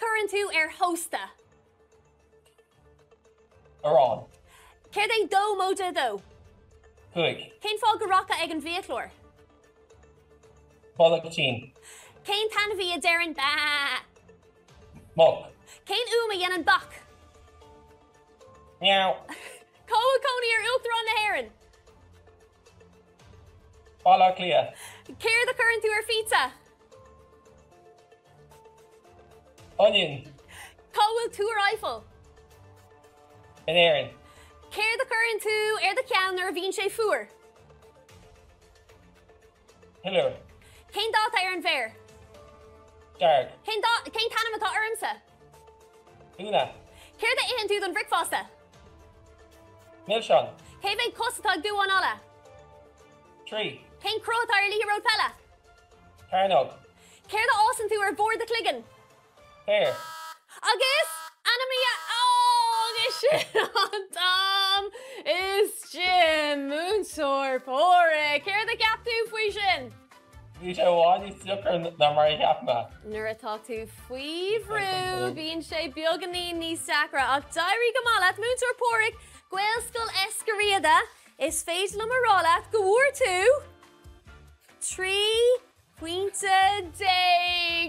chuireann tú ar thósta? Arán. Céard é 2 móide 2? 5. Cén fáth go rachfá ag an bhfiaclóir? Bolg tinn. Cén t-ainmhí a deireann baa? Muc. Cén fhuaim a dhéanann beach? Meow. Cá bhfuil cónaí ar Uachtarán na hÉireann? Baile Átha Cliath. Céard a chuireann tú ar phizza? Onion. Cá bhfuil Túr Eiffel? In Éirinn. Céard a chuireann tú ar do cheann nuair a bhíonn sé fuar? Piiliúr. Cén dath atá ar an bhféar? Dearg. Cén dath, cén t-ainm atá ormsa? Úna. Céard a itheann tú don bhricfeasta? Milseáin. Cé mhéad cos atá ag damhán alla? 3. Cén cruth atá ar liathróid peile? Cearnóg. Céard a fhásann tú ar bharr do chloigeann? Féar. Agus ainmnigh agus sin an t-am istigh, Múinteoir Páraic! Céard a cheap tú faoi sin? Bhí sé i bhfad níos deacra ná mar a cheap mé. Nuair atá tú faoi bhrú, bíonn sé beagáinín níos deacra, ach d'éirigh go maith leat, Múinteoir Páraic, Gaelscoil Eiscir Riada, is féidir liom a rá leat go bhfuair tú 3 pointe.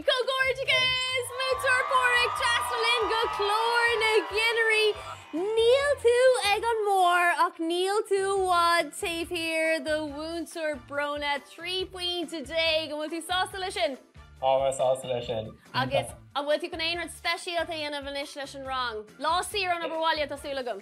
Comhghairdeachas, Múinteoir Páraic, trasna linn go Clár na gCinnirí. Níl tú ag an mbarr ach níl tú i bhfad taobh thiar de Mhúinteoir Bróna, 13 pointe. An bhfuil tú sásta leis sin? Tá mé sásta leis sin. Agus an bhfuil tú chun aon rud speisialta a dhéanamh anois leis an rang? Lá saor ón obair bhaile, tá súil agam.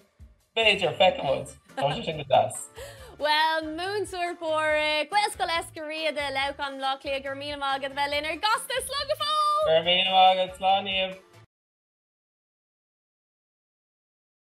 B'fhéidir, feicfidh muid. Tá sé sin go deas. Bhuel, Múinteoir Páraic, Gaelscoil Eiscir Riada, Leamhcán, Baile Átha Cliath, go raibh míle maith agat a bheith linn ar Gasta, slán go fóill! Go raibh míle maith agat, slán Niamh!